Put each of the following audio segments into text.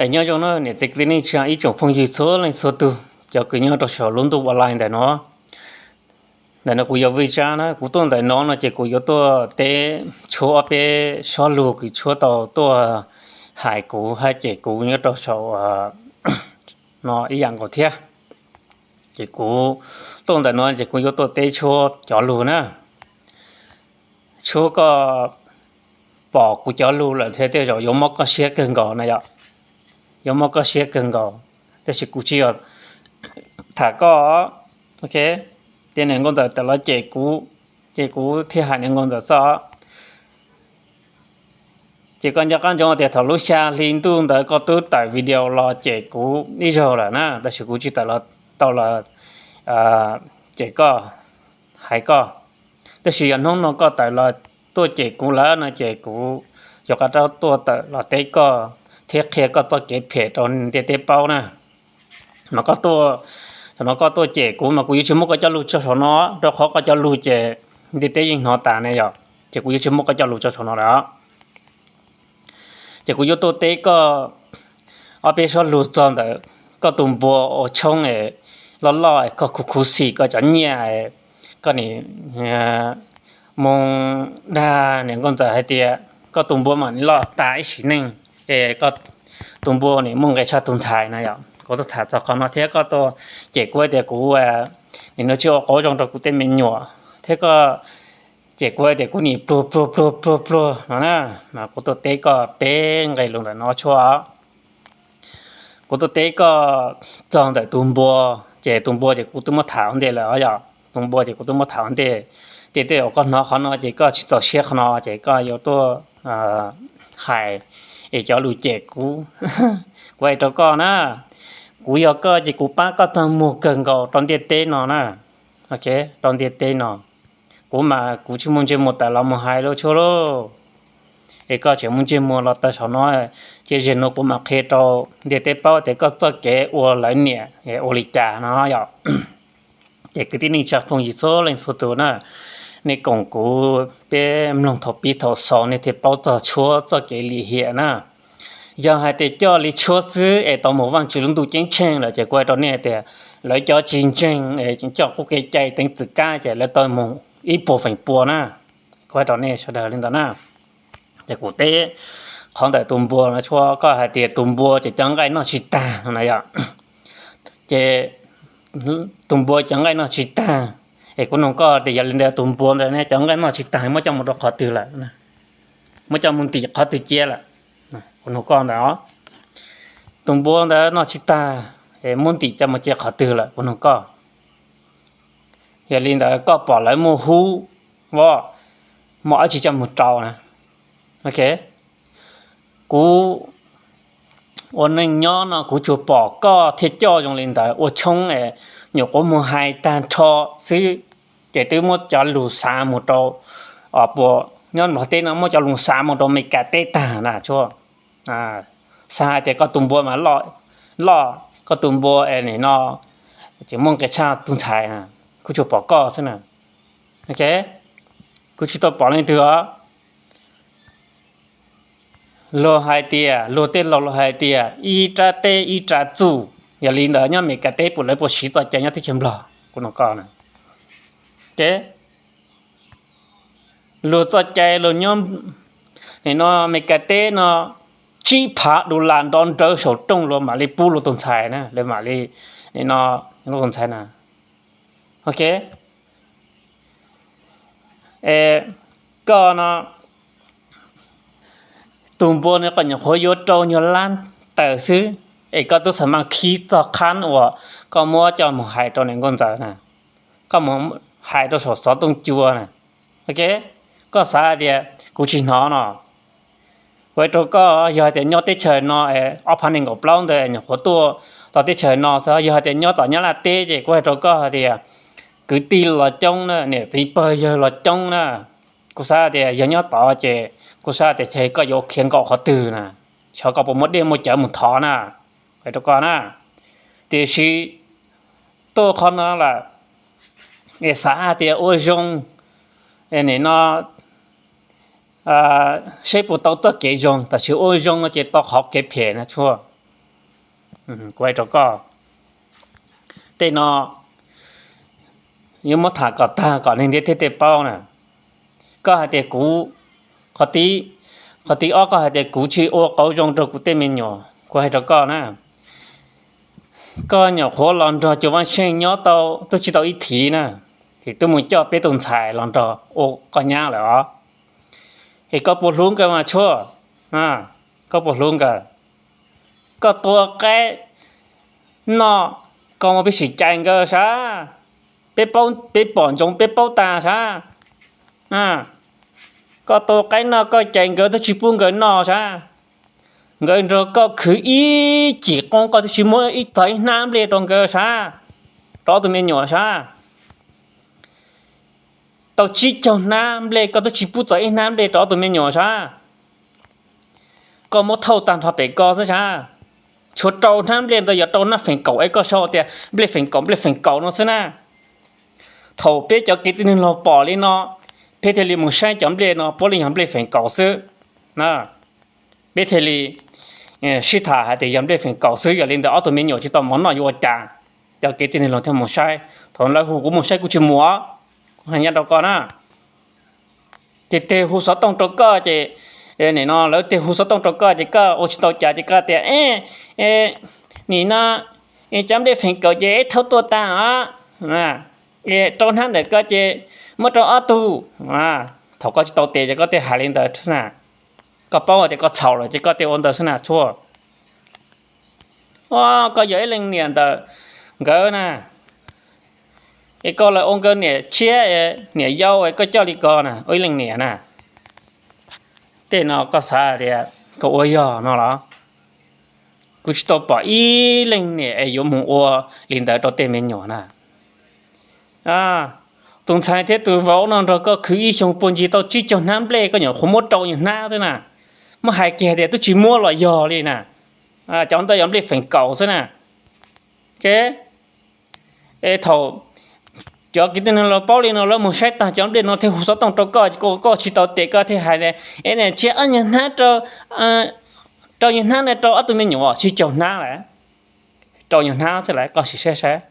Es nyob zoo na niam txiv kwv tij neej tsa ib tsoom phooj ywg txhua leej txhua tug, cov kws nyob rau saum lub ntuj online ntawm no. Ntawm no kuv yog Vwj Tsab na, kuv tuaj ntawm no no ces kuv yuav tuaj teb tshuab ob peb sob lug kws tshuab tau tuaj hais kuv hab cem kuv nyob rau saum no ib yam nkaus thiab. Ces kuv tuaj ntawm no ces kuv yuav tuaj teb tshuab cov lug na. Tshuab koj pom kuv cov lug lawm thiaj tej zaum yuav mob koj siab kawg nkaus na yom. Yuav mob koj siab kawg nkaus, tab sis kuv tsis yog tham koj. Ok, ces niam nkauj ntxawm tawm los cem kuv, ces kuv thiaj hais niam nkauj ntxawm xwb. Ces koj nco qab ntsoov tias thaum lub xya hli ntuj ntawd koj twb tawm video los cem kuv ib zaug lawm na, tab sis kuv tsis tawm los tau los cem koj, hais koj. Tab sis yog hnub no koj tawm los tuaj cem kuv lawm no ces kuv yuav rov qab tuaj tawm los teb koj thiab qhia koj txoj kev phem rau ntiaj teb paub na. Mas koj tuaj, thaum no koj tuaj cem kuv mas kuv yuav tsis muab koj cov lug tso saum no, rau qhov koj cov lug ces ntiaj teb yeej hnov tas ne yom, ces kuv yuav tsis muab koj cov lug tso saum no lawm. Ces kuv yuav tuaj teb koj ob peb sob lug txog ntawm koj tus npua ua tshoob loj loj, koj khuv khuv xim koj cov nyiaj, koj nim mus dag niam nkauj ntxawm hais tias koj tus npua mam li loj tag ib sim neej, es koj tus npua nim muaj nqe tshaj tus ntxhais na yom. Kuv tuaj tham txog qhov no thiab koj tuaj cem kuv tias kuv nim no tsis ua qauv zoo rau kuv tej me nyuam, thiab koj cem kuv tias kuv nim pluag pluag pluag pluag pluag no na. Mas kuv tuaj teb koj peb nqe lus ntawm no tshuab. Kuv tuaj teb koj txog ntawm tus npua, ces tus npua ces kuv twb muab tham ua ntej lawm os yom. Tus npua ces kuv twb muab tham ua ntej. Ces tej zaum koj hnov qhov no ces koj tsis txaus siab qhov no ces koj yuav tuaj hais es cov lus cem kuv. Kuv hais rau koj na, kuv yog koj ces kuv pab koj txog muag kawg nkaus rau ntiaj teb no na. Ok, rau ntiaj teb no. Kuv mas kuv tsis muaj ntsej muag tawm los mus hais lub tshuab lauj. Es koj tseem muaj ntsej muag los tawm saum no, ces zaum no kuv mam qhia rau ntiaj teb paub tias koj txoj kev ua lawv niam ua li cas no yom. Ces kwv tij neej tsa phooj ywg txhua leej txhua tus na, nej koom kuv peb mloog thaum pib thaum xaus nej thiaj paub txog tshuab txoj kev lim hiam na. Yog hais tias coj li tshuab xwb es tau mus Vaajtswv lub ntuj ceeb tsheej lawm ces kuv hais rau nej tias lawv cov tsis ntseeg es coj qub kev cai teev txwm kab ces lawv tau mus ib puas feem pua na. Kuv hais rau nej sawv daws li ntawd na. Ces kuv teb qhov ntawm tus npua no tshuab, koj hais tias tus npua ces cov nqaij noj tsis tag no na yom. Ces tus npua cov nqaij noj tsis tag, es kuv nug koj tias yog li ntawd tus npua ntawd ne cov nqaij noj tsis tag muab coj mus rau qhov twg lawm? Muab coj mus ntim qhov twg cia lawm? Kuv nug koj ntawd os. Tus npua ntawd noj tsis tag, es muab ntim coj mus cia qhov twg lawm? Kuv nug koj. Yog li ntawd koj pom lawv muaj hub, muaj dab tsi coj mus rau na? Ok, kuv ua neej nyob no kuv tsuas pom koj thiaj coj zoo li ntawd ua tshoob es nyuam qhuav mus hais tag nrho xwb, ces twb muab cov lus xav mus rau, puas nyob Nplog teb no muab cov lus xav mus rau Amelikas teb tag na tshuab. Xav hais tias koj tus npua mas loj, koj tus npua es nim no ces muaj nqis tshaj tus ntxhais na, kuv tsuas pom koj xwb na. Ok, kuv tsis tau pom leej twg os. Luag hais tias, luag tej laus luag hais tias ib rab teb ib rab txuj, yog li ntawd nyob Amelikas teb puas lawv puas siv txoj cai nyob teb chaws Nplog? Kuv nug koj na. Ces luag txoj cai luag nyob nim no Amelikas teb no tsib phav dollar nrov nrawv saum rooj luag mam li pub luag tus ntxhais na, lawv mam li nim no tus ntxhais na. Ok, koj no, tus npua no koj nyuam qhuav yuav rau nyuag lab tawm xwb, es koj twb xa maj khib txog qhab uas koj muab coj mus hais rau niam nkauj ntxawm na, koj mus hais rau saum xov tooj cua na. Ok, koj xav hais tias kuv tsis hnov no? Kuv hais rau koj, yog hais tias nyob teb chaws no ob phav nees nkaum plaub ntawd nyuam qhuav tuaj tau teb chaws no, yog hais tias nyob tom Nyab Laj teb ces kuv hais rau koj hais tias kwv tij los coob na, niam txiv pog yawg los coob na. Kuv xav hais tias yog nyob tod ces kuv xav hais tias ces koj yuav khiav nkaum qhov twg na? Xyov koj puas muaj dej muaj cawv mus thov na, hais rau koj na. Tiam sis tuaj qhov no lawm es xav hais tias ua zoo, nim no seb puas tau txoj kev zoo, tab sis ua zoo no ces tau qhov kev phem na tshuab. Kuv hais rau koj, tej no yuav muab tham kom tag kom neeg ntiaj teb tej paub na. Koj hais tias kuv, qhov tib, qhov tib ob koj hais tias kuv tsis ua qauv zoo rau kuv tej me nyuam, kuv hais rau koj na, koj nyuam qhuav los nrog cov Vaj Xeej nyob tau twb tsis tau ib thiv na, ces twb mus coj peb tus ntxhais los nrog ua koj nyab lawm os. Es koj puas hlub nkawd mas tshuaj? Koj puas hlub nkawd? Koj tua qaib noj, koj muaj peev xwm cais nkawd sav? Peb pom ntsoov peb paub tas sav? Koj tua qaib noj koj cais nkawd twb tsis pub nkawd noj sav? Nkawd nrog koj khwv ib cim qoob koj twb tsis muab ib txog ib hnab nplej rau nkawd sav? Rau ob tug me nyuam sav? Tau tsib caug hnab nplej koj twb tsis pub txog ib hnab nplej rau ob tug me nyuam sav? Koj muab thauj tag nrho pem koj xwb sav? Tshuav rau hnab nplej ntawd yog rau hnab feem kaum es koj sau tias nplej feem kaum nplej feem kaum no xwb na. Thaum peb cov kwv tij neeg laus pom li no, peb thiaj li mus saib cov nplej no puav leej yog nplej feem kaum xwb. Peb thiaj li sib tham hais tias yog nplej feem kaum xwb, yog li ntawd ob tug me nyuam tsis tau mov noj yuav ua cas? Cov kwv tij neeg laus thiaj mus saib, thaum lawv hu kuv mus saib kuv tsis mus os. Kuv hais nyob rau koj na, ces tej hu xov tooj rau koj ces, nim no lawv tej hu xov tooj rau koj ces koj ua tsis tau cas ces koj tias, nim no cov nplej feem kaum ces ib thaub tua tag os, rau hnab ntawm koj ces muab rau ob tug. Thaum koj tsis tau tes ces koj tej hais li ntawd xwb na. Koj paub tias koj txhaum lawm ces koj tej ua ntawd xwb na tshuaj. Koj yog ib leej niam ntawm nkawd na, es koj lawv ua nkawd niam tshiab, niam yau es koj coj li ko na, ua ib leej niam na. Tej no koj xav tias koj ua yog no los? Kuv tsis tau pom ib leej niam es yuav mus ua li ntawd rau tej me nyuam na. Tus ntxhais thiab tus vauv no nrog koj khwv ib xyoos puag ncig tau tsib caug hnab nplej, koj nyuam qhuav muab rau nyuag hnab xwb na. Muab hais kiag tias twb tsis muab los yog li na. Cov ntawd yog nplej feem kaum xwb na. Es thaum cov kwv tij neeg laus paub li no lawv mus saib tag cov nplej no thiaj hu xov tooj rau koj, koj tsis tau tes koj thiaj hais tias, es niam tshiab ob nyuag hnab, rau nyuag hnab no rau ob tug me nyuam, tsib caug hnab lawm. Rau nyuag hnab xwb lawm, koj sim saib saib,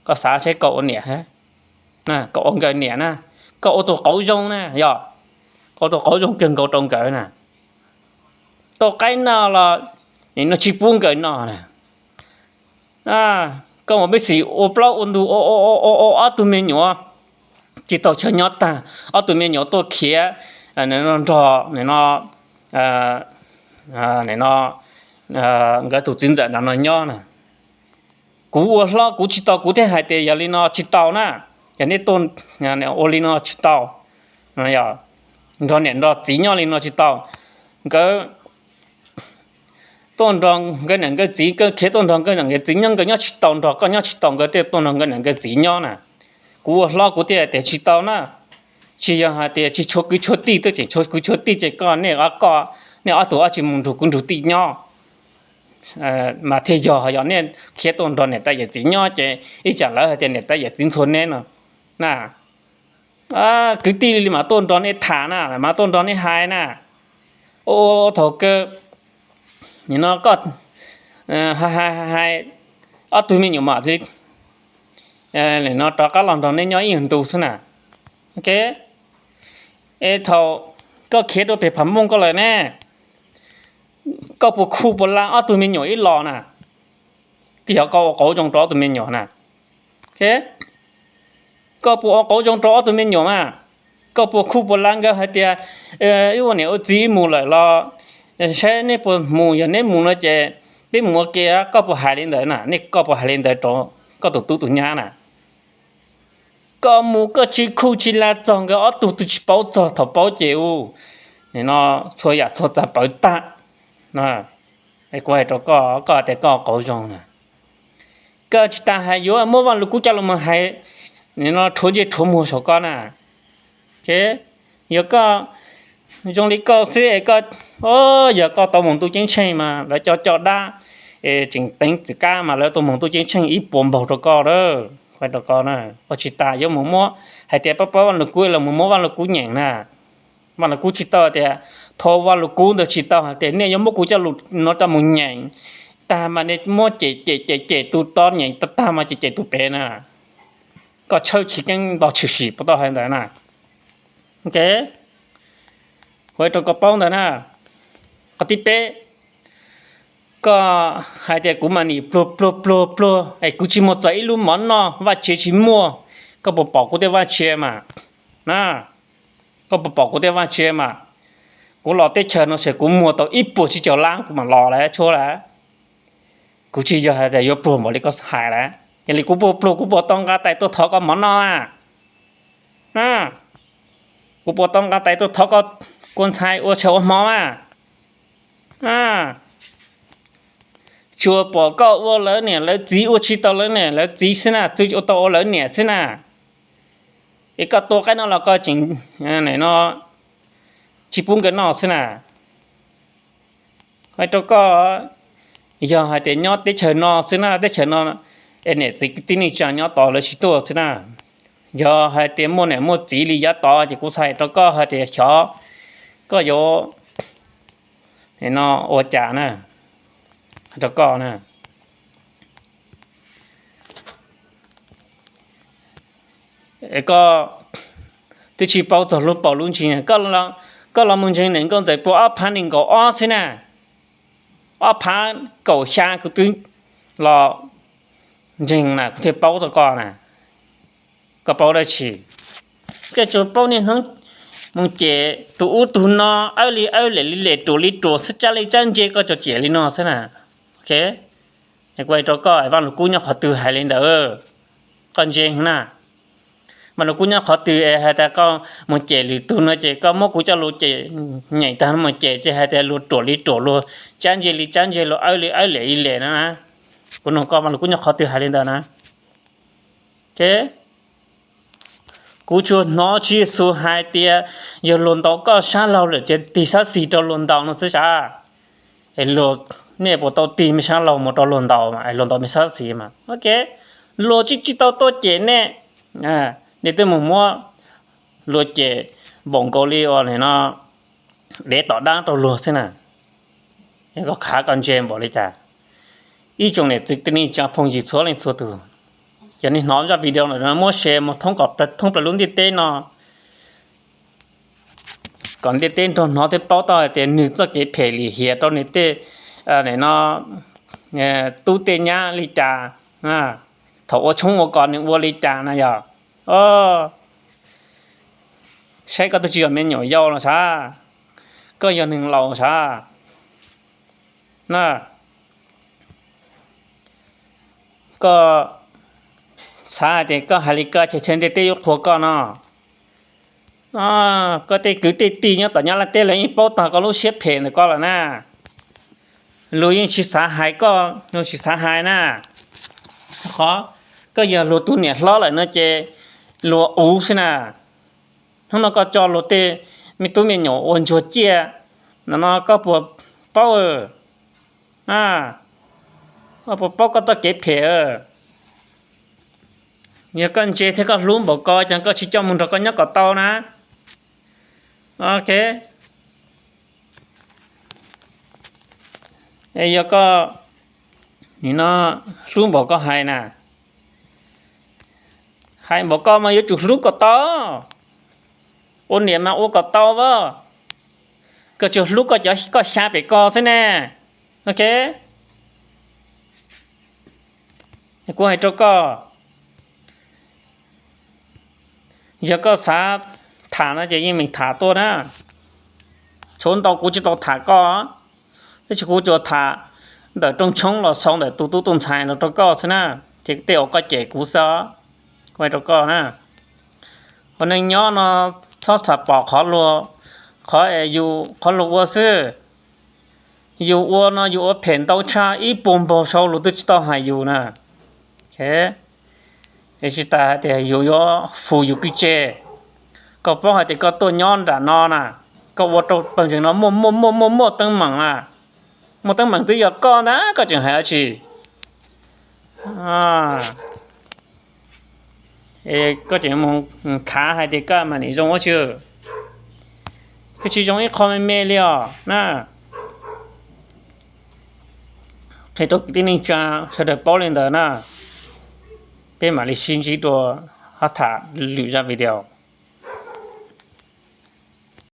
koj xav saib koj ua niam, koj ua nkawd niam na, koj ua tus qauv zoo na yog, koj ua tus qauv zoo kawg nkaus rau nkawd na. Tua qaib noj los nim no tsis pub nkawd noj na. Koj mus peb xim ua plaub ua ntug ua ob tug me nyuam tsis tau chaw nyob tag, ob tug me nyuam tuaj khiav nrog no, no nkawd tus txiv ntxawm nrog no nyob na. Kuv ua hlob kuv tsis tau, kuv thiaj hais tias yog li no tsis tau na, yog nej tuaj ua li no tsis tau, nrog niam nrog txiv nyob li no tsis tau. Nkawd tuaj nrog nkawd niam nkawd txiv, khiav tuaj nrog nkawd niam nkawd txiv nyob, nkawd nyob tsis tau, nrog koj nyob tsis tau, nkawd thiaj tuaj nrog nkawd niam nkawd txiv nyob na. Kuv ua hlob kuv thiaj tias tsis tau na. Tsis yog hais tias tsis tshuav kwv tshuav tij, twb tseem tshuav kwv tshuav tij ces koj, nej ob tug ob tsis mus nrug kwv nrug tij nyob mas thiaj yog. Yog nej khiav tuaj nrog niam tais yawm txiv nyob ces ib tsam lawv hais tias niam tais yawm txiv ntxhua neb no na. Kwv tij li mas tuaj nrog nej tham na, mas tuaj nrog nej hais na. Ua thaum kawg nim no koj hais hais ob tug me nyuam mam li no rov qab los nrog nej nyob ib nyuag ntu xwb na. Es thaum koj khiav rau pem Pham Mooj koj lawm ne, koj puas khuj puas la ob tug me nyuam ib los na? Koj yog koj ua qauv zoo rau ob tug me nyuam na. Koj puas ua qauv zoo rau ob tug me nyuam mas? Koj puas khuj puas la nkawd hais tias wb ua niam ua txiv mus lawm los saib neb puas mus, yog neb mus no ces peb mus ua ke. Koj puas hais li ntawd na? Nej, koj puas hais li ntawd rau koj tus tub tus nyab na? Koj mus koj tsis khuj tsis la txog nkawd ob tug, twb tsis paub txog, thaum paub ces u, nim no txhua yam txhua txav pawv tag. Kuv hais rau koj, koj tias koj qauv zoo na, koj tsis tas hais yuav muab Vaj Lug Kub coj los mus hais, nim no rhuav ntsej rhuav muag saum koj na. Yog koj zoo li koj xwb es koj, yog koj tau mus ntuj ceeb tsheej mas lawv coj coj dab es tseem teev txim kab mas lawv tau mus ntuj ceeb tsheej ib puas npaug rau koj lawm. Kuv hais rau koj na, koj tsis tas yuav mus muab hais tias pab pab Vaj Lug Kub los mus muab Vaj Lug Kub nyeem na. Vaj Lug Kub tsis tau tias, thaum Vaj Lug Kub ntawd tsis tau hais tias nej yuav muab kuv coj lus no coj mus nyeem, tag mas nej muab cem cem cem cem tus tod, nyeem tag tag mas cem cem tus pem na. Koj tshawb chiv keeb nto tshwm sim puas tau hais ntawd na. Ok, ua rau koj paub ntawd na. Qhov thib peb, koj hais tias kuv mas nim pluag pluag pluag pluag es kuv tsis muaj txog ib lub mov noj, vaj tsev tsis muaj. Koj puas pom kuv tej vaj tsev mas? Na, koj puas pom kuv tej vaj tsev mas? Kuv los teb chaws no ces kuv muag tau ib puas tsib caug lab kuv mam los lawm, tshuav lawm. Kuv tsis yog hais tias yuav pluag npaum li koj hais lawm. Yog li kuv puas pluag, kuv puas tau nqa tais tuaj thov koj mov noj a? Kuv puas tau nqa tais tuaj thov koj kua ntxhais ua tshav ua hmo a? Tsuas pom koj ua lawv niam lawv txiv, ua tsis tau lawv niam lawv txiv xwb na, tsuas ua tau ua lawv niam xwb na. Es koj tua qaib no los koj tseem, no, tsis pub nkawd noj xwb na. Hais rau koj, yog hais tias nyob teb chaws no xwb na, teb chaws no es niam txiv kwv tij neej tsa nyob tod lawv tsis tuaj xwb na. Yog hais tias muaj niam muaj txiv li yav tod ces kuv txhais rau koj hais tias xyov koj yuav, no, ua cas na, rau koj na. Koj twb tsis paub txog lub paus lub ntsis, koj los mus ntseeg niam nkauj ntxawm puag ob phav nees nkaum ob xwb na, ob phav kaum xya kuv twb los ntseeg na, kuv thiaj paub tau koj na. Koj paub dab tsi? Koj tsuas paub niaj hnub mus cem tus ub tus no, awb li awb lem li lem ruam li ruam xwb, tsab li tsab ntse koj tsuas cem li no xwb na. Ok, kuv hais rau koj, Vaj Lug Kub nyob qhov twg hais li ntawd? Koj ntse na. Vaj Lug Kub nyob qhov twg es hais tias koj mus cem lwm tus no ces koj muab kuv coj lus cem, nyeem tag mus cem ces hais tias luag ruam li ruam, luag tsab ntse li tsab ntse, luag awb li awb lem li lem na. Kuv nug koj, Vaj Lug Kub nyob qhov twg hais li ntawd na? Ces kuv tsuas hnov Tswv Yexus hais tias yog luag ntaus koj sab laug lawm ces tig sab xis rau luag ntaus no xwb sav. Es luag, nej puas tau tig me sab laug mus rau luag ntaus, luag ntaus me sab xis mas? Ok, luag tsis tsis tau tuaj cem nej, nej twb mus muab luag cem npaum nkaus li uas no dev tom dab rau luag xwb na. Koj khav koj ntse npaum li cas? Ib tsoom niam txiv kwv tij neej tsa phooj ywg txhua leej txhua tus, yog nej hnov zaj video no muab share mus thoob plaws lub ntiaj teb no, kom ntiaj teb nrog hnov thiab paub tau hais tias nws txoj kev phem lim hiam rau nws tej, no, tub tej nyab li cas, thaum ua tshoob ua kos nws ua li cas na yog. Saib koj twb tsis yog me nyuam yaus los sav, koj yog neeg laus sav na. Koj xav hais tias koj hais li koj ces chaw ntiaj teb yuav qhuas koj no? Koj tej kwv tej tij nyob tom Nyab Laj teb lawv yeej paub tag koj lub siab phem ntawm koj lawm na. Luag yeej tsis xav hais koj, luag tsis xav hais na. Qhov koj yog luag tus niam hlob lawm no ces luag uv xwb na. Hnub no koj tso luag tej me tub me nyuam ua ntsuag ciaj no, koj puas paub? Koj puas paub koj txoj kev phem? Yog koj ntse thiab koj hlub npaum ko, cas koj tsis coj mus nrog koj nyob kom tau na? Ok, yog koj, nim no hlub npaum koj hais na, hais npaum koj mas yuav tsum hlub kom tau. Ua niam mas ua kom tau as. Koj tsuas hlub koj cov koj xya pem ko xwb ne. Ok, kuv hais rau koj, yog koj xav tham no ces yeej meem tham tuaj na. Tshuav ntau kuv tsis tau tham koj, tab sis kuv tsuas tham ntawm rooj tshoob los xaus ntawm tus tub tus ntxhais los rau koj xwb na, thiab tej uas koj cem kuv xwb. Kuv hais rau koj na, ua neej nyob no txhob xam pom qhov luag, qhov es yus qhov luag ua xwb. Yus ua no yus ua phem ntau tshaj ib puas npaug sau luag twb tsis tau hais yus na. Es tsis tas hais tias yus yuav fus yus kwv tse. Koj paub hais tias koj tuaj nyob nram no na, koj ua rau pawg ntseeg no muaj muaj muaj muaj muaj teeb meem na. Muaj teeb meem twb yog koj ntag, koj tseem hais dab tsi? Koj tseem mus khav hais tias koj mas nim zoo ua tsi, koj tsis zoo ib qho me me li os na. Qhia rau kwv tij neej tsa sawv daws paub li ntawd na, peb mam li sib ntsib dua ho tham lwm zaj video.